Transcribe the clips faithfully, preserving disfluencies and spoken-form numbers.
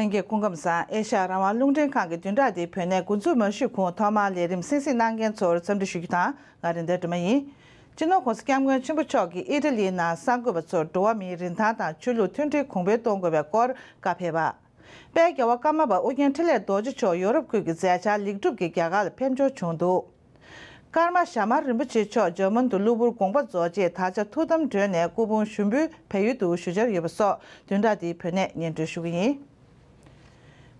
ལྷན་རྒྱས་སྐུ་ཁམས་བཟང་། ཨེ་ཤ་ཡ་རང་དབང་རླུང་འཕྲིན་ཁང་གི་བདུན་ཕྲག་འདིའི་བོད་གནས་འགོ་འཛུགས་མ་ཞུས་གོང་ཐོག་མར་ལས་རིམ་གསན་གཟིགས་གནང་མཁན་ཚོར་འཚམས་འདྲི་ཞུ་རྒྱུ་དང་། ང་རེད་མདའ་སྒྲོལ་མ་ཡིན། སྤྱི་ནོར་༸གོང་ས་༸སྐྱབས་མགོན་ཆེན་པོ་མཆོག་གིས་ཨི་ཊ་ལིའི་ནང་གསར་འགོད་པ་ཚོར་འགྲོ་བ་མིའི་རིན་ཐང་དང་ཆོས་ལུགས་མཐུན་སྒྲིལ་གོང་འཕེལ་གཏོང་དགོས་པའི་སྐོར་བཀའ་ཕེབས་པ། དཔལ་རྒྱལ་བ་ཀརྨ་པ་ཨོ་རྒྱན་འཕྲིན་ལས་རྡོ་རྗེ་མཆོག་ཡོ་རོབ་ཁུལ་གྱི་མཛད་འཆར་ལེགས་གྲུབ་ཀྱིས་རྒྱ་གར་ལ་ཕེབས་འབྱོར་བྱུང་འདུག་ཀརྨ་ཞྭ་དམར་རིན་པོ་ཆེ་མཆོག་འཇར་མན་དུ་གློ་བུར་དགོངས་པ་རྫོགས་རྗེས་ད་ཆ་ཐུགས་དམ་གྲོལ་ནས་སྐུ་ཕུང་ཞུགས་འབུལ་བལ་ཡུལ་དུ་ཞུ་འཆར་ཡོད་པ་སོགས་བདུན་ཕྲག་འདིའི་བོད་གནས་སྙན་སྒྲོན་ཞུ་གི་ཡིན།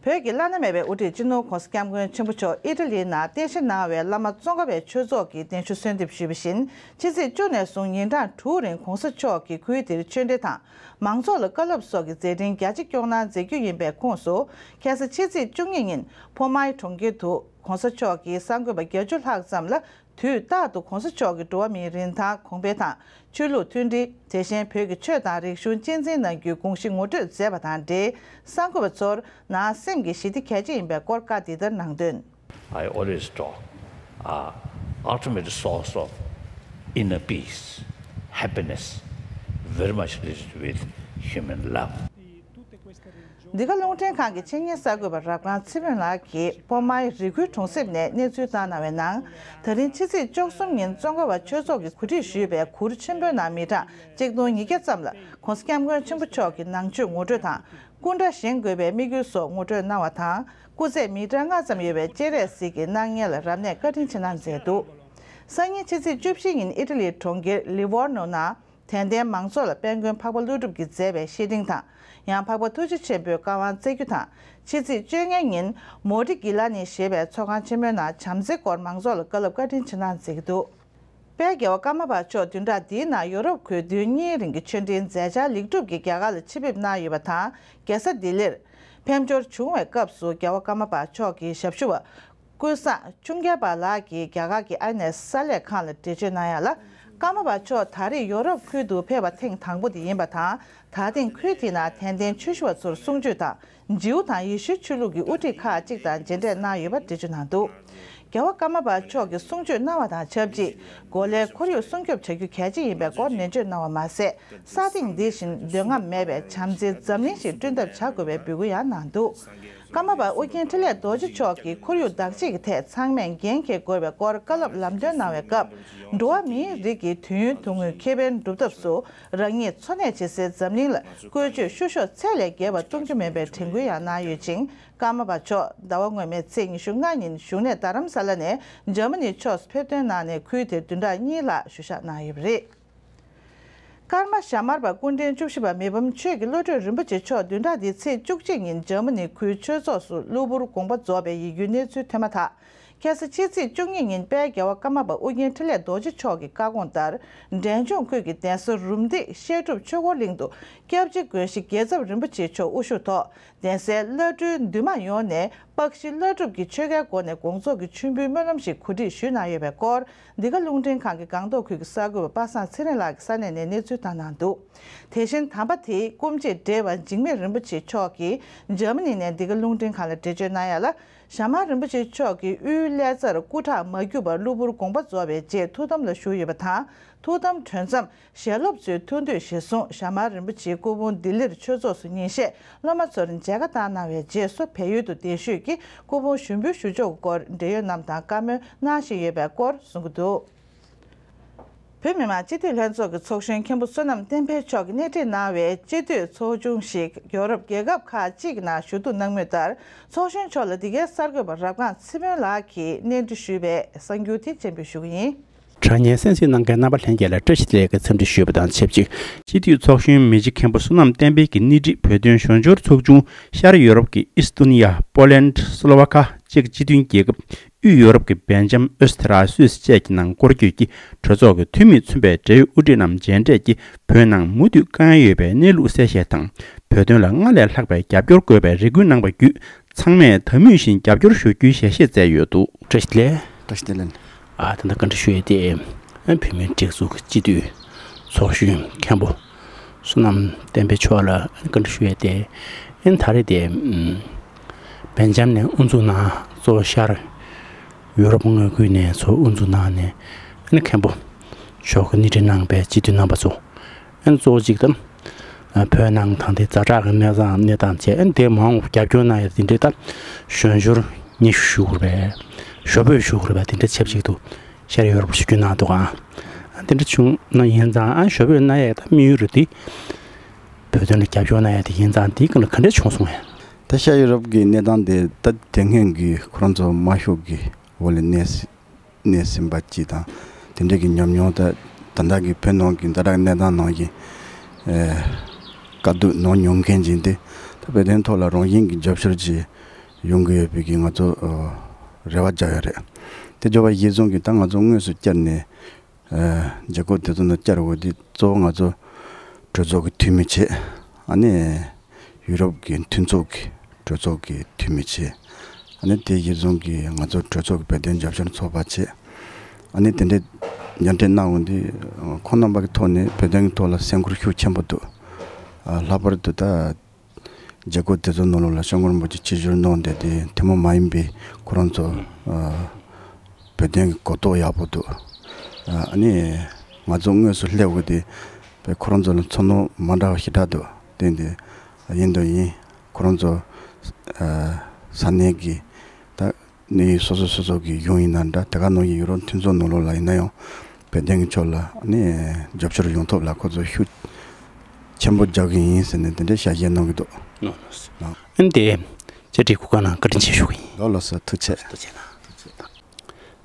བོད་ཀྱི་བླ་ན་མེད་པའི་དབུ་ཁྲིད་སྤྱི་ནོར་༸གོང་ས་༸སྐྱབས་མགོན་ཆེན་པོ་མཆོག་ཨི་ཊ་ལིའི་ནང་རྟེན་གཞི་གནང་བའི་བླ་མ་ཙོང་ཁ་པའི་ཆོས་ཚོགས་ཀྱི་གདན་ཞུ་གསོལ་འདེབས་ཞུས་པ་བཞིན། ཕྱི་ཚེས་བཅུ་ནས་བཟུང་ཉིན་གྲངས་དྲུག་རིང་༸གོང་ས་མཆོག་གིས་ཁུལ་དེར་ཆོས་འབྲེལ་དང་། མང་ཚོགས་ལ་བཀའ་སློབ་སོགས་ཀྱི་མཛད་འཕྲིན་རྒྱ་ཆེ་སྐྱོང་གནང་མཛད་རྒྱུ་ཡིན་པའི་ཁོངས་སུ། ཁ་སང་ཕྱི་ཚེས་བཅུ་གཉིས་ཉིན་ཕོ་མའི་གྲོང་ཁྱེར་དུ་༸གོང་ས་མཆོག་གིས་གསར་འགོད་པ་བརྒྱད་ཅུ་ལྷག་ཙམ་ལ། དུས་རྟག་ཏུ་༸གོང་ས་མཆོག་གིས་འགྲོ་བ་མིའི་རིན་ཐང་གོང་འཕེལ་དང་། ཆོས་ལུགས་མཐུན་སྒྲིལ། དེ་བཞིན་བོད་ཀྱི་ཆོས་དང་རིག་གཞུང་གཅེས་འཛིན་གནང་རྒྱུའི་དགོངས་གཞི་ངོ་སྤྲོད་མཛད་པ་དང་འབྲེལ། གསར་འགོད་པ་ཚོར་ནང་སེམས་ཀྱི་ཞི་བདེ་གལ་ཆེ་ཡིན་པའི་སྐོར་བཀའ་འདི་ལྟར་གནང་དོན། I always talk, uh, ultimate source of inner peace, happiness, very much related with human love. འདི་ག་རླུང་འཕྲིན་ཁང་གི་ཆེད་གཉེར་གསར་འགོད་པ་རབ་སྒང་ཚེ་དཔོན་ལགས་ཀྱིས་པོ་མའི་རི་ཁུལ་གྲོང་གསེབ་ནས་གནས་ཚུལ་བཏང་གནང་བའི་ནང་། ད་རིང་ཕྱི་ཚེས་བཅུ་གསུམ་ཉིན་ཙོང་ཁ་པ་ཆོས་ཚོགས་ཀྱིས་གོ་སྒྲིག་ཞུས་པའི་གུར་ཆེན་པོའི་ནང་མི་གྲངས་གཅིག་སྟོང་ཉིས་བརྒྱ་ཙམ་ལ་༸གོང་ས་༸སྐྱབས་མགོན་ཆེན་པོ་མཆོག་གི་ནང་ཆོས་ངོ་སྤྲོད་དང་། སྐུ་འདྲ་བཞེངས་དགོས་པའི་དམིགས་ཡུལ་སོགས་ངོ་སྤྲོད་གནང་བ་དང་། སྐུ་ཚད་མི་གྲངས་ལྔ་ཙམ་ཡོད་པའི་སྤྱན་རས་གཟིགས་ཀྱི་སྣང་བརྙན་ལ་རབ་གནས་བཀའ་དྲིན་ཆེ་གནང་མཛད་འདུག་སང་ཉིན་ཕྱི་ཚེས་བཅུ་བཞི་ཉིན་ཨི་ཊ་ལིའི་གྲོང་ཁྱེར་ལི་ཝོར་ནོ་ནང་། དད་ལྡན་མང་ཚོགས་ལ་དཔལ་མགོན་འཕགས་པ་ཀླུ་སྒྲུབ་ཀྱིས་མཛད་པའི་བཤེས་སྤྲིང་དང་། ཡང་འཕགས་པ་ཐུགས་རྗེ་ཆེན་པོའི་བཀའ་དབང་སྩལ་རྒྱུ་དང་། ཕྱི་ཚེས་བཅོ་ལྔ་ཉིན་མོ་ཏི་གི་ལ་ནི་ཞེས་པའི་ཚོགས་ཁང་ཆེན་མོའི་ནང་བྱམས་བརྩེའི་སྐོར་མང་ཚོགས་ལ་བཀའ་སློབ་བཀའ་དྲིན་ཆེ་གནང་མཛད་ཀྱི་འདུག་དཔལ་རྒྱལ་བ་ཀརྨ་པ་མཆོག་བདུན་ཕྲག་འདིའི་ནང་ཡོ་རོབ་ཁུལ་དུས་གཉིས་རིང་གི་ཆོས་འབྲེལ་མཛད་འཆར་ལེགས་གྲུབ་ཀྱིས་རྒྱ་གར་ལ་ཆེད་ཕེབས་གནང་ཡོད་པ་དང་། རྒྱལ་ས་ལྡི་ལིར་ཕེབས་འབྱོར་བྱུང་བའི་སྐབས་སུ་རྒྱལ་བ་ཀརྨ་པ་མཆོག་གི་ཞབས་ཞུ་བ། ཀུན་བཟང་ཆུང་རྒྱལ་པ་ལགས་ཀྱིས་རྒྱ་གར་གྱི་ཨ་ནེ་གསར་ལས་ཁང་ལ་འགྲེལ་བརྗོད་གནང་ཡ་ལ། ཀརྨ་པ་མཆོག་ད་རེས་ཡོ་རོབ་ཁུལ་དུ་ཕེབས་པ་ཐེངས་དང་པོ་དེ་ཡིན་པ་དང་། ད་ཐེངས་ཁུལ་དེའི་ནང་དད་ལྡན་ཆོས་ཞུ་བ་ཚོར་གསུང་ཆོས་དང་། ཇིའུ་དང་ཡེ་ཤུའི་ཆོས་ལུགས་ཀྱི་དབུ་ཁྲིད་ཁག་ཅིག་དང་མཇལ་འཕྲད་གནང་ཡོད་པ་འགྲེལ་བརྗོད་གནང་འདུག་རྒྱལ་བ་ཀརྨ་པ་མཆོག་གིས་གསུང་ཆོས་གནང་བ་དང་ཆབས་ཅིག་གོ་ལའི་ཁོར་ཡུག་སྲུང་སྐྱོབ་བྱ་རྒྱུ་གལ་ཆེ་ཡིན་པའི་སྐོར་ནན་བརྗོད་གནང་བ་མ་ཟད། ས་སྟེང་འདི་བཞིན་འདོད་རྔམ་མེད་པའི་བྱམས་བརྩེའི་འཛམ་གླིང་ཞིག་བསྐྲུན་ཐབས་བྱ་དགོས་པའི་འབོད་སྐུལ་ཡང་གནང་འདུག་ཀརྨ་པ་ཨོ་རྒྱན་འཕྲིན་ལས་རྡོ་རྗེ་མཆོག་གིས་ཁོར་ཡུག་བདག་གཅེས་ཀྱི་ཐད་ཚང་མས་འགན་འཁྱེར་དགོས་པའི་སྐོར་བཀའ་སློབ་ལམ་སྟོན་གནང་བའི་སྐབས། འགྲོ་བ་མིའི་རིགས་ཀྱི་དུས་ཡུན་ཐུང་ངུའི་ཁེ་ཕན་སྒྲུབ་ཐབས་སུ་རང་ཉིད་འཚོ་གནས་བྱེད་སའི་འཛམ་གླིང་ལ་བཀོལ་སྤྱོད་བཤུ་གཞོག་ཚད་ལས་བརྒལ་བ་གཏོང་རྒྱུ་མིན་པའི་དྲན་སྐུལ་ཡང་གནང་ཡོད་ཅིང་། ཀརྨ་པ་མཆོག་ཟླ་བ་སྔོན་མའི་ཚེས་ཉི་ཤུ་ལྔ་ཉིན་བཞུགས་གནས་རྡ་རམ་ས་ལ་ནས་འཇར་མ་ནི་ཕྱོགས་སུ་ཕེབས་ཐོན་གནང་ནས་ཁུལ་དེར་བདུན་ཕྲག་གཉིས་ལྷག་བཞུགས་ཞག་གནང་ཡོད་པ་རེད། ཀརྨ་ཞྭ་དམར་པ་སྐུ་ཕྲེང་བཅུ་བཞི་པ་མི་ཕམ་ཆོས་ཀྱི་བློ་གྲོས་རིན་པོ་ཆེ་མཆོག་བདུན་ཕྲག་འདིའི་ཚེས་བཅུ་གཅིག་ཉིན་འཇར་མ་ནི་ཁུལ་ཆོས་ཚོགས་སུ་གློ་བུར་དགོངས་པ་རྫོགས་པའི་ཡིད་སྐྱོའི་གནས་ཚུལ་ཐོན་མ་ཐག་ཁ་སང་ཕྱི་ཚེས་བཅུ་གཉིས་ཉིན་དཔལ་རྒྱལ་བ་ཀརྨ་པ་ཨོ་རྒྱན་འཕྲིན་ལས་རྡོ་རྗེ་མཆོག་གི་བཀའ་དགོངས་ལྟར། འབྲས་ལྗོངས་ཁུལ་གྱི་གདན་ས་རུམ་བཏེག་བཤད་སྒྲུབ་ཆོས་འཁོར་གླིང་དུ་སྐྱབས་རྗེ་དགོན་བཞི་རྒྱལ་ཚབ་རིན་པོ་ཆེ་མཆོག་དབུ་བཞུགས་ཐོག་གདན་སའི་བླ་སྤྲུལ་འདུས་མང་ཡོངས་ནས་སྤགས་ཤིང་བླ་སྒྲུབ་ཀྱི་ཆོ་གའི་སྒོ་ནས་དགོངས་རྫོགས་ཀྱི་མཆོད་འབུལ་སྨོན་ལམ་ཞིག་གོ་སྒྲིག་ཞུས་གནང་ཡོད་པའི་སྐོར། འདི་ག་རླུང་འཕྲིན་ཁང་གི་སྒང་ཏོག་ཁུལ་གྱི་གསར་འགོད་པ་པ་སངས་ཚེ་རིང་ལགས་ཀྱིས་ས་གནས་ནས་གནས་ཚུལ་བཏང་གནང་འདུག་དེ་བཞིན་དམ་པ་དེའི་སྐུ་མཆེད་བགྲེས་པ་འཇིགས་མེད་རིན་པོ་ཆེ་མཆོག་གིས་འཇར་མ་ནི་ནས་འདི་ག་རླུང་འཕྲིན་ཁང་ལ་འགྲེལ་བརྗོད་གནང་ཡ་ལ། ཞྭ་དམར་རིན་པོ་ཆེ་མཆོག་གིས་དབུའི་ཀླད་རྩར་སྐུ་ཁྲག་མ་རྒྱུག་པར་གློ་བུར་དགོངས་པ་རྫོགས་པའི་རྗེས་ཐུགས་དམ་ལ་བཞུགས་ཡོད་པ་དང་། ཐུགས་དམ་གྲོལ་མཚམས་ཞལ་སློབ་ཚོའི་ཐུགས་འདུན་གཞིར་བཟུང་ཞྭ་དམར་རིན་པོ་ཆེའི་སྐུ་ཕུང་ལྡི་ལིར་ཆོས་ཚོགས་སུ་ཉིན་ཤས་སློབ་མ་ཚོར་མཇལ་ཁ་བཏང་གནང་བའི་རྗེས་སུ་བལ་ཡུལ་དུ་གདན་ཞུས་ཀྱིས་སྐུ་ཕུང་ཞུགས་འབུལ་ཞུ་ཕྱོགས་སྐོར་འབྲེལ་ཡོད་རྣམས་དང་བཀའ་མོལ་གནང་བཞིན་ཡོད་པའི་སྐོར་གསུང་གི་འདུག་བོད་མི་མང་སྤྱི་འཐུས་ལྷན་ཚོགས་ཀྱི་ཚོགས་གཞོན་མཁན་པོ་བསོད་ནམས་བསྟན་འཕེལ་མཆོག་གིས་སྣེ་ཁྲིད་གནང་བའི་སྤྱི་འཐུས་ཚོགས་ཆུང་ཞིག་ཡོ་རོབ་རྒྱལ་ཁབ་ཁག་ཅིག་ནང་ཞུ་གཏུག་གནང་མུས་ལྟར། ཚོགས་གཞོན་མཆོག་ལ་འདི་གའི་གསར་འགོད་པ་རབ་སྒང་ཚེ་དཔོན་ལགས་ཀྱིས་སྙན་སྒྲོན་ཞུས་པའི་གསར་འགྱུར་དེ་སྤྱན་འབུལ་ཞུ་གི་ཡིན། དྲ་བརྙན་གསན་གཟིགས་གནང་མཁན་རྣམ་པ་ལྷན་རྒྱས་ལ་བཀྲ་ཤིས་བདེ་ལེགས་ཀྱི་འཚམས་འདྲི་ཞུས་པ་དང་ཆབས་ཅིག་སྤྱི་འཐུས་ཚོགས་གཞོན་མི་རྗེ་མཁན་པོ་བསོད་ནམས་བསྟན་འཕེལ་གྱིས་སྣེ་ཁྲིད་བོད་དོན་གཞོན་འབྱོར་ཚོགས་ཆུང་ཤར་ཡོ་རོབ་ཀྱི་ཨིས་ཏོ་ནི་ཡ། པོ་ལན། སློ་ཝ་ཁ་བཅས་སྤྱི་མཐུན་རྒྱལ་ཁབ། དབུས་ཡོ་རོབ་ཀྱི་སྦེལ་ཇམ། ཨོས་ཐི་ར། སུད་སི་བཅས་ཀྱི་ནང་སྐོར་སྐྱོད་ཀྱིས་གྲོས་ཚོགས་ཀྱི་འཐུས་མིས་མཚོན་པའི་འབྲེལ་ཡོད་དབུ་ཁྲིད་རྣམས་མཇལ་འཕྲད་ཀྱིས་བོད་ནང་མུ་མཐུད་དཀའ་ངལ་ཡོད་པའི་གནས་ལུགས་གསལ་བཤད་དང་། བོད་དོན་ལ་སྔར་ལས་ལྷག་པའི་རྒྱབ་སྐྱོར་དགོས་པའི་རེ་སྐུལ་གནང་བ་བརྒྱུད། ཚང་མས་ད་མུས་བཞིན་རྒྱབ་སྐྱོར་ཞུ་རྒྱུའི་ཞལ་བཞེས་མཛད་ཡོད་འདུག་བཀྲ་ཤིས་བདེ་ལེགས། བཀྲ་ཤིས་བདེ་ལེགས། ཨ། ད་ལྟ་བཀའ་འདྲི་ཞུ་ཡས་དེ། བོད་མིའི་སྒྲིག་འཛུགས་ཀྱི་སྤྱི་འཐུས་ཚོགས་གཞོན་མཁན་པོ་བསོད་ནམས་བསྟན་འཕེལ་མཆོག་ལ་བཀའ་འདྲི་ཞུ་ཡས་དེ། ཨ་ནི་ད་རེས་དེ། ཨམ། སྦེལ་ཇམ་ནས་དབུ་འཛུགས་གནང་། གཙོ་བོ་ཤར་ཡུ་རོབ་མངའ་ཁུལ་ནས་ཚོ་དབུ་འཛུགས་གནང་ནས། ཨ་ནི་མཁན་པོ་མཆོག་གིས་སྣེ་ཁྲིད་གནང་པའི་སྤྱི་འཐུས་རྣམ་པ་ཚོ། ཨ་ནི་གཙོ་བོ་གཅིག་དང་། བོད་ནང་དང་དེ་ཛ་དྲག་གི་གནས་སྟངས་གནས་སྟངས་བྱས། ཨ་ནི་དེ་མ་འོངས་རྒྱབ་སྐྱོར་གནང་ཡ་དེ་འདྲའི་ད་གཞོན་ཤོས་ཉི་ཤུ་ཞུ་དགོས་རེད་པས། ཞོ་པོས་ཞུ་དགོས་རེད་པས། དེ་འདྲ་ཆབས་ཅིག་ཏུ་ཤར་ཡོ་རོབ་ཞུ་རྒྱུ་གནང་འདུག་ཨ། དེ་འདྲ་བྱུང་ན་ཡིན་ཙང་། ཨ། ཞོ་པོས་གནང་ཡ་ད་དམིགས་ཡུལ་རེད་དེ། བོད་དོན་ལ་རྒྱབ་སྐྱོར་གནང་ཡ་དེ་ཡིན་ཙང་། དེའི་སྒང་ལ་ག་འདྲ་བྱུང་སོང་ངས། ད་ཤར་ཡོ་རོབ་ཀྱི་གནས་སྟངས་དེ་ད་དེ་སྔོན་གྱི་ཁོ་རང་ཚོ་དམར་ཤོག་གི་འོག་ལ་གནས་གནས་ཟིན་པ་ཅིག་དང་། དེ་འདྲ་གི་ཉམས་མྱོང་ད་ད་ལྟ་གི་བོད་ནང་གི་ཛ་དྲག་གནས་སྟངས་ནང་གི་ཨེ་དཀའ་སྡུག་མྱོང་མྱོང་མཁན་ཅིག་ཡིན་དུས། ད་བོད་དོན་ཐོག་ལ་རང་བཞིན་གྱི་རྒྱབ་སྐྱོར་ཅིག་ཡོང་གི་ཡོད་པའི་གི་ང་ཚོ་ཨ་རེ་བ་བརྒྱབ་ཡོད་རེད། དེ་བརྗོད་པ་གཞིར་བཟུང་གིས་ད་ང་ཚོ་དངོས་སུ་བཅར་ནས། ཨ། མཛད་སྒོ་དེ་ཚོ་ནང་བཅར་དགོས་དེ་གཙོ་བོ་ང་ཚོ་གྲོས་ཚོགས་ཀྱི་འཐུས་མི་བྱས། ཨ་ནི་ཡུ་རོབ་ཀྱི་མཐུན་ཚོགས་ཀྱི་གྲོས་ཚོགས་ཀྱི་འཐུས་མི་བྱས། ཨ་ནི་དེ་གཞིར་བཟུང་གིས་ང་ཚོ་གྲོས་ཚོགས་ཀྱི་བོད་དོན་རྒྱབ་སྐྱོར་ཚོགས་པ་བྱས། ཨ་ནི་དེ་འདྲའི་མཉམ་འབྲེལ་གནང་འོང་དུས། ཁོང་རྣམ་པ་གི་ཐོག་ནས་བོད་དོན་གྱི་ཐོག་ལ་སེམས་ཁུར་ཤུགས་ཆེན་པོ་འདུག་ཨ། ལྷག་པར་དུ་ད་མཛད་སྒོ་དེ་ཚོ་ནང་ལོགས་ལ་སྐྱབས་མགོན་རིན་པོ་ཆེ་ཆིབས་བསྒྱུར་གནང་བསྡད་དེ། ཐུན་མོང་མ་ཡིན་པའི་ཁོ་རང་ཚོ་ཨ་བོད་དོན་གྱི་གོ་རྟོགས་ཡག་པོ་འདུག་ཨ་ནི་ང་ཚོ་དངོས་སུ་སླེབས་དགོས་དེ་བས་ཁོ་རང་ཚོ་ལ་ཚོར་སྣང་མ་འདྲ་བ་ཞེ་དྲག་འདུག་དེ་འདི་ཡིན་དང་ཡིན། ཁོ་རང་ཚོ་ཨ་ས་གནས་ཀྱི་ད་ནི་སོ་སོ་སོ་སོ་གི་གཞུང་ཡིན་ན་འདྲ། དེ་ག་ནང་བཞིན་ཡུ་རོབ་མཐུན་ཚོགས་ནང་ལོགས་ལ་ཡིན་ན་ཡང་བོད་དོན་གྱི་ཕྱོགས་ལ་ནི་རྒྱབ་སྐྱོར་ཡོང་ཐབས་ལ་ཁོ་ཚོ་ཤུགས་ཆེན་པོ་རྒྱག་གི་ཡིན་ཟེར་ནས་དེ་འདྲའི་ཞལ་བཞེས་གནང་གི་འདུག་ལགས་ལགས་སོ། ཨ་ནི་དེ་བཅར་འདྲིའི་གོ་སྐབས་གནང་བཀའ་དྲིན་ཆེ་ཞུ་གི་ཡིན། ལགས་ལགས་སོ། ཐུགས་རྗེ་ཆེ། ཐུགས་རྗེ་གནང་། ཐུགས་རྗེ་གནང་།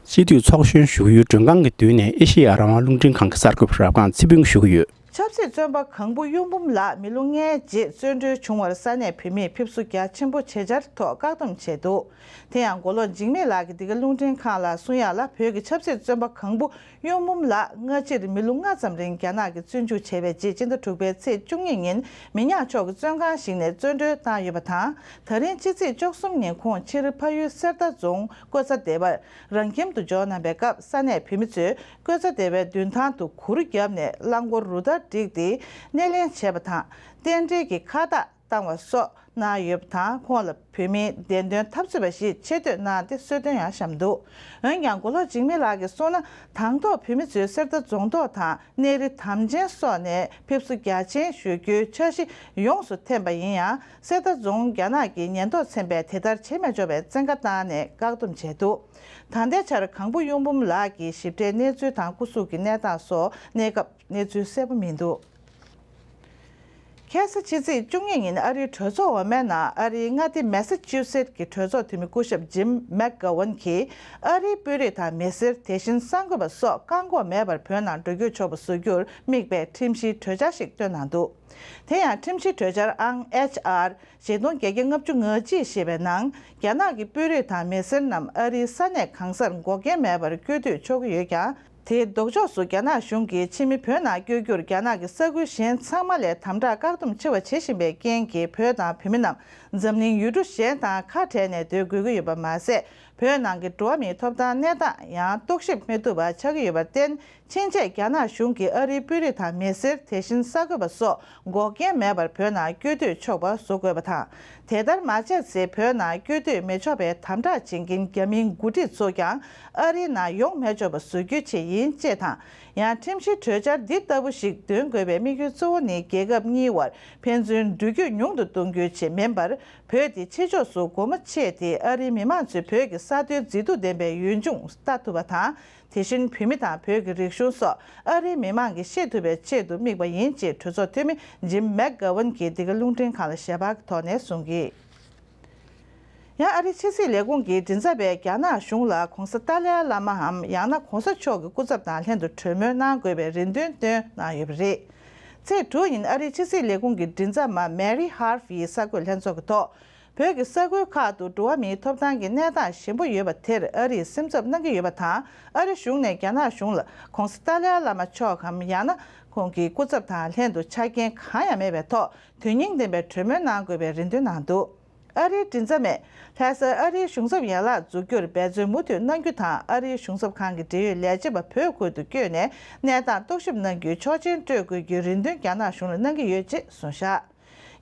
སྤྱི་འཐུས་ཚོགས་གཞོན་ཞུ་གི་ཡོད། མགྲོན་ཁང་གི་མདུན་ནས་ཨེ་ཤེ་ཡ་རང་དབང་རླུང་འཕྲིན་ཁང་གི་གསར་འགོད་པ་རབ་སྒང་ཚེ་ཕུན་ཞུ་གི་ཡོད། ཆབ་སྲིད་བཙོན་པ་གང་བུ་གཡུང་འབུམ་ལགས་མི་ལོ་ལྔའི་རྗེས་བཙོན་གྲོལ་བྱུང་བར་ས་གནས་བོད་མིས་ཕེབས་བསུ་རྒྱ་ཆེན་པོ་བྱེད་འཆར་ཐོག་བཀག་སྡོམ་བྱས་འདུག་དེ་ཡང་མགོ་ལོག་འཇིགས་མེད་ལགས་ཀྱིས་འདི་ག་རླུང་འཕྲིན་ཁང་ལ་གསུངས་ཡག་ལ། བོད་ཀྱི་ཆབ་སྲིད་བཙོན་པ་གང་བུ་གཡུང་འབུམ་ལགས་སྔ་ཕྱིར་མི་ལོ་ལྔ་ཙམ་རིང་རྒྱ་ནག་གིས་བཙོན་འཇུག་བྱས་པའི་རྗེས། སྤྱི་ཟླ་དྲུག་པའི་ཚེས་བཅུ་གཉིས་ཉིན་མི་ཉག་ཕྱོགས་ཀྱི་བཙོན་ཁང་ཞིག་ནས་བཙོན་གྲོལ་བཏང་ཡོད་པ་དང་། ད་རིང་ཕྱི་ཚེས་བཅུ་གསུམ་ཉིན་ཁོང་ཕྱིར་ཕ་ཡུལ་གསེར་རྟ་རྫོང་ཀོ་ཚ་སྡེ་བར་རང་ཁྱིམ་དུ་འབྱོར་གནང་པའི་སྐབས། ས་གནས་བོད་མི་ཚོས་ཀོ་ཚ་སྡེ་བའི་མདུན་ཐང་དུ་གུར་བརྒྱབ་ནས་རླངས་འཁོར་རུ་སྟར་བསྒྲིགས་ཏེ་སྣེ་ལེན་བྱས་པ་དང་། རྟེན་འབྲེལ་གྱི་ཁ་བཏགས་བཏང་བ་སོགས་གནང་ཡོད་པ་དང་། ཁོང་ལ་བོད་མིའི་བདེན་དོན་འཐབ་རྩོད་པ་ཞེས་ཆེ་བསྟོད་གནང་སྟེ་གསོལ་སྟོན་ཡང་བཤམས་འདུག་འོན་ཀྱང་མགོ་ལོག་འཇིགས་མེད་ལགས་ཀྱིས་གསུངས་ན། དང་ཐོག་བོད་མི་ཚོས་གསེར་རྟ་རྫོང་ཐོག་དང་གནས་རི་དམ་ཅན་སོགས་ནས་ཕེབས་བསུ་རྒྱ་ཆེན་ཞུ་རྒྱུའི་འཆར་གཞི་ཡོངས་སུ་འཐེན་པ་ཡིན་ཡང་། གསེར་རྟ་རྫོང་རྒྱ་ནག་གི་ཉེན་རྟོག་ཚན་པས་དེ་ལྟར་བྱེད་མི་ཆོག་པའི་བཙན་བཀའ་བཏང་ནས་བཀག་སྡོམ་བྱས་འདུག་ད་ལྟའི་ཆར་གང་བུ་གཡུང་འབུམ་ལགས་ཀྱི་ཞིབ་ཕྲའི་གནས་ཚུལ་དང་སྐུ་གཟུགས་ཀྱི་གནས་སྟངས་སོགས་གནས་སྐབས་གནས་ཚུལ་གསལ་པོ་མི་འདུག་ཁ་སང་ཕྱི་ཚེས་བཅུ་གཉིས་ཉིན་ཨ་རིའི་གྲོས་ཚོགས་འོག་མའི་ནང་ཨ་རིའི་མངའ་སྡེ་མེ་ས་ཅུ་སེད་ཀྱི་གྲོས་ཚོགས་འཐུས་མི་སྐུ་ཞབས་ཇིམ་མེག་གྷ་ཝན་གྱིས་ཨ་རིའི་དཔོན་རིགས་དང་མི་སེར། དེ་བཞིན་གསར་འགོད་པ་སོགས་བཀག་འགོག་མེད་པར་བོད་ནང་འགྲོ་སྐྱོད་ཆོག་པ་བཟོ་རྒྱུར་དམིགས་པའི་ཁྲིམས་གཞིའི་གྲོས་འཆར་ཞིག་བཏོན་གནང་འདུག་དེ་ཡང་ཁྲིམས་གཞིའི་གྲོས་འཆར་ཨང་ཨེཆ་ཨར་ཞེ་སྟོང་བརྒྱད་བརྒྱ་ལྔ་བཅུ་ང་གཅིག་ཞེས་པའི་ནང་། རྒྱ་ནག་གི་དཔོན་རིགས་དང་མི་སེར་རྣམས་ཨ་རིའི་ས་གནས་གང་སར་འགོག་རྐྱེན་མེད་པར་སྐྱོད་སྡོད་ཆོག་གི་ཡོད་ཀྱང་། དེའི་ལྡོག་ཕྱོགས་སུ་རྒྱ་ནག་གཞུང་གིས་ཕྱི་མི་བོད་ནང་བསྐྱོད་རྒྱུར་རྒྱ་ནག་གི་ས་ཁུལ་གཞན་ཚང་མ་ལས་དམ་དྲག་བཀག་སྡོམ་ཆེ་བ་བྱེད་བཞིན་པའི་རྐྱེན་གྱིས། བོད་དང་བོད་མི་རྣམས་འཛམ་གླིང་ཡུལ་གྲུ་གཞན་དང་ཁ་བྲལ་ནས་སྡོད་དགོས་ཀྱི་ཡོད་པ་མ་ཟད། བོད་ནང་གི་འགྲོ་བ་མིའི་ཐོབ་ཐང་གནས་སྟངས་ཡང་རྟོག་ཞིབ་མི་ཐུབ་པ་ཆགས་ཀྱི་ཡོད་པར་བརྟེན། ཕྱིན་ཆད་རྒྱ་ནག་གཞུང་གིས་ཨ་རིའི་དཔོན་རིགས་དང་མི་སེར། དེ་བཞིན་གསར་འགོད་པ་སོགས་འགོག་རྐྱེན་མེད་པར་བོད་ནང་བསྐྱོད་སྡོད་ཆོག་པ་བཟོ་དགོས་པ་དང་། དེ་ལྟར་མ་བྱས་ཚེ། བོད་ནང་བསྐྱོད་སྡོད་མི་ཆོག་པའི་དམ་དྲག་བྱེད་མཁན་རྒྱ་མིའི་འགོ་ཁྲིད་ཚོ་ཀྱང་ཨ་རིའི་ནང་ཡོང་མི་ཆོག་པ་བཟོ་རྒྱུའི་ཆེད་ཡིན་ཅེས་དང་། ཡང་ཁྲིམས་གཞིའི་གྲོས་འཆར་འདི་ལྟ་བུ་ཞིག་འདོན་དགོས་པའི་དམིགས་ཡུལ་གཙོ་བོ་ནི། རྒྱལ་ཁབ་གཉིས་དབར་ཕན་ཚུན་འགྲུལ་སྐྱོད་ཉུང་དུ་གཏོང་རྒྱུའི་ཆེད་མིན་པར། བོད་དེ་ཕྱི་ཕྱོགས་སུ་སྒོ་མོ་ཕྱེས་ཏེ། ཨ་རིའི་མི་མང་ཚོས་བོད་ཀྱི་ས་མཐོའི་མཛེས་སྡུག་ལྡན་པའི་ཡུལ་ལྗོངས་ལྟ་ཐུབ་པ་དང་། དེ་བཞིན་བོད་མི་དང་བོད་ཀྱི་རིག་གཞུང་སོགས་ཨ་རིའི་མི་མང་གིས་ཤེས་ཐུབ་པའི་ཆེད་དུ་དམིགས་པ་ཡིན་ཅེས་གྲོས་ཚོགས་འཐུས་མི་ཇིམ་མེག་གྷ་ཝན་གྱིས་འདི་ག་རླུང་འཕྲིན་ཁང་ལ་ཞལ་པར་གྱི་ཐོག་ནས་གསུངས་ཀྱིས། ཡང་ཨ་རིའི་ཕྱི་སྲིད་ལས་ཁུངས་ཀྱི་མགྲིན་ཚབ་པས་རྒྱ་ནག་གཞུང་ལ་༧གོང་ས་ཏཱ་ལའི་བླ་མའམ་ཡང་ན་༧གོང་ས་མཆོག་གི་སྐུ་ཚབ་དང་ལྷན་དུ་གྲོས་མོལ་གནང་དགོས་པའི་རེ་འདུན་བཏོན་གནང་ཡོད་པ་རེད། ཚེས་དྲུག་ཉིན་ཨ་རིའི་ཕྱི་སྲིད་ལས་ཁུངས་ཀྱི་མགྲིན་ཚབ་མ་མེ་རི་ཧར་ཕི་ཡིས་གསར་འགོད་ལྷན་ཚོགས་ཀྱི་ཐོག་བོད་ཀྱི་ས་ཁུལ་ཁག་ཏུ་འགྲོ་བ་མིའི་ཐོབ་ཐང་གི་གནས་སྟངས་ཞན་པོ་ཡོད་པ་དེར་ཨ་རིས་སེམས་འཚབ་གནང་གི་ཡོད་པ་དང་། ཨ་རི་གཞུང་ནས་རྒྱ་ནག་གཞུང་ལ་༧གོང་ས་ཏཱ་ལའི་བླ་མ་མཆོག་གམ་ཡང་ན་ཁོང་གི་སྐུ་ཚབ་དང་ལྷན་དུ་ཆ་རྐྱེན་གང་ཡང་མེད་པའི་ཐོག་དོན་སྙིང་ལྡན་པའི་གྲོས་མོལ་གནང་དགོས་པའི་རེ་འདུན་གནང་འདུག་ཨ་རིའི་མགྲིན་ཚབ་མས་ལྷ་སར་ཨ་རིའི་གཞུང་ཚབ་ཡན་ལག་འཛུགས་རྒྱུར་འབད་བརྩོན་མུ་མཐུད་གནང་རྒྱུ་དང་། ཨ་རིའི་གཞུང་ཚབ་ཁང་གི་འབྲེལ་ཡོད་ལས་བྱེད་པ་བོད་ཁུལ་དུ་བསྐྱོད་ནས་གནས་སྟངས་རྟོག་ཞིབ་གནང་རྒྱུའི་ཆོག་མཆན་སྤྲོད་དགོས་རྒྱུའི་རེ་འདུན་རྒྱ་ནག་གཞུང་ལ་གནང་གི་ཡོད་ཅེས་གསུངས་བཞག་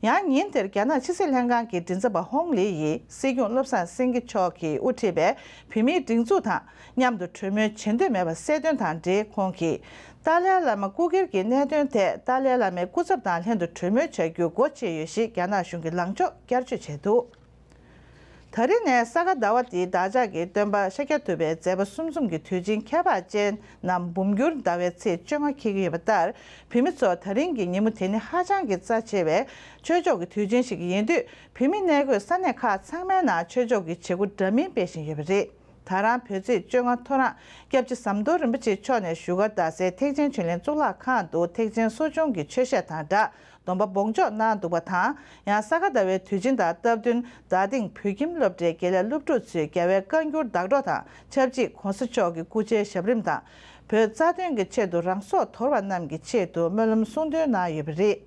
ཡང་ཉིན་དེར་རྒྱ་ནག་ཕྱི་སྲིད་ལྷན་ཁང་གི་མགྲིན་ཚབ་པ་ཧོང་ལི་ཡིས་སྲིད་སྐྱོང་བློ་བཟང་སེང་གེ་མཆོག་གིས་དབུ་ཁྲིད་པའི་བོད་མིའི་སྒྲིག་འཛུགས་དང་མཉམ་དུ་གྲོས་མོལ་བྱེད་འདོད་མེད་པ་གསལ་སྟོན་དང་འབྲེལ། ཁོང་གིས་ཏཱ་ལའི་བླ་མ་སྐུ་སྒེར་གྱི་གནད་དོན་ཐད་ཏཱ་ལའི་བླ་མའི་སྐུ་ཚབ་དང་ལྷན་དུ་གྲོས་མོལ་བྱ་རྒྱུའི་སྒོ་ཕྱེ་ཡོད་ཞེས་རྒྱ་ནག་གཞུང་གི་ལངས་ཕྱོགས་བསྐྱར་བརྗོད་བྱས་འདུག། ད་རེས་ནས་ས་ག་ཟླ་བ་འདིའི་བདག་ཅག་གི་སྟོན་པ་ཤཱཀྱ་ཐུབ་པའི་མཛད་པ་གསུམ་འཛོམས་ཀྱི་དུས་ཆེན་ཁྱད་འཕགས་ཅན་ནམ་འབུམ་འགྱུར་ཟླ་བའི་ཚེས་བཅོ་ལྔ་འཁེལ་གྱི་ཡོད་པ་ལྟར། བོད་མི་ཚོ་ད་རིང་གི་ཉིན་མོ་དེ་ནི་ཧ་ཅང་གི་རྩ་ཆེ་བས། ཆོས་ཕྱོགས་ཀྱི་དུས་ཆེན་ཞིག་ཡིན་དུས། བོད་མི་གནས་འཁོད་ས་གནས་ཁག་ཚང་མའི་ནང་ཆོས་ཕྱོགས་ཀྱི་བྱེད་སྒོ་འདྲ་མིན་སྤེལ་བཞིན་ཡོད་པ་རེད། ད་རང་བོད་ཚེས་བཅོ་ལྔ་ཐོ་རངས་སྐྱབས་རྗེ་ཟམ་གདོང་རིན་པོ་ཆེ་མཆོག་ནས་བཞུགས་སྒར་རྡ་སའི་ཐེག་ཆེན་ཆོས་གླིང་གཙུག་ལག་ཁང་དུ་ཐེག་ཆེན་གསོ་སྦྱོང་གི་ཆོས་གཞས་དང་སྦྲགས། སྡོམ་པ་སྦོང་ཆོག་གནང་འདུག་པ་དང་། ཡང་ས་ག་ཟླ་བའི་དུས་ཆེན་དང་སྟབས་བསྟུན། རྡ་སྟེང་བོད་ཁྱིམ་སློབ་གྲྭའི་དགེ་ལས་སློབ་ཕྲུག་ཚོས་རྒྱལ་བའི་བཀའ་འགྱུར་བདག་སྒྲོགས་དང་ཆབས་ཅིག་གོང་ས་མཆོག་གི་སྐུ་ཕྱྭའི་ཞབས་རིམ་དང་། བོད་རྩ་དོན་གྱི་ཆེད་དུ་རང་སྲོག་དོར་བ་རྣམས་ཀྱི་ཆེད་དུ་སྨོན་ལམ་གསུང་འདོན་གནང་ཡོད་པ་རེད།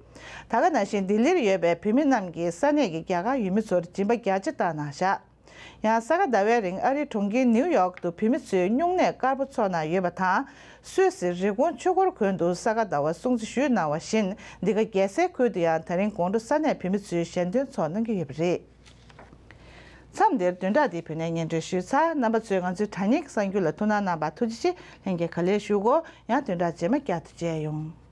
ད་ག་ནང་བཞིན་ལྡི་ལིར་ཡོད་པའི་བོད་མི་རྣམས་ཀྱིས་ས་གནས་ཀྱི་རྒྱ་གར་ཡུལ་མི་ཚོར་སྦྱིན་པ་རྒྱ་ཆེ་བཏང་གནང་བཞག། ཡང་ས་ག་ཟླ་བའི་རིང་ཨ་རིའི་གྲོང་ཁྱེར་ནིའུ་ཡོག་ཏུ་བོད་མི་ཚོས་སྨྱུང་གནས་དཀར་པོ་འཚོགས་གནང་ཡོད་པ་དང་། སུད་སིར་རི་ཀོན་ཆོས་འཁོར་དགོན་དུ་ས་ག་ཟླ་བ་སྲུང་བརྩི་ཞུས་གནང་བ་བཞིན། འདི་ག་རྒྱལ་སའི་ཁུལ་དུ་ཡང་ད་རིང་དགོང་དྲོ་ས་གནས་བོད་མི་ཚོས་ཞལ་འདོན་འཚོགས་གནང་གི་ཡོད་པ་རེད། མཚམས་འདིར་བདུན་ཕྲག་འདིའི་བོད་གནས་སྙན་སྒྲོན་ཞུས་ཚར། རྣམ་པ་ཚོས་ང་ཚོའི་དྲ་བརྙན་གྱི་གསར་འགྱུར་ལ་ཐུགས་སྣང་གནང་བར་ཐུགས་རྗེ་ཆེ། ལྷན་རྒྱས་ག་ལེར་བཞུགས་གོ། ཡང་བདུན་ཕྲག་རྗེས་མ་བསྐྱར་དུ་མཇལ་ཡོང་།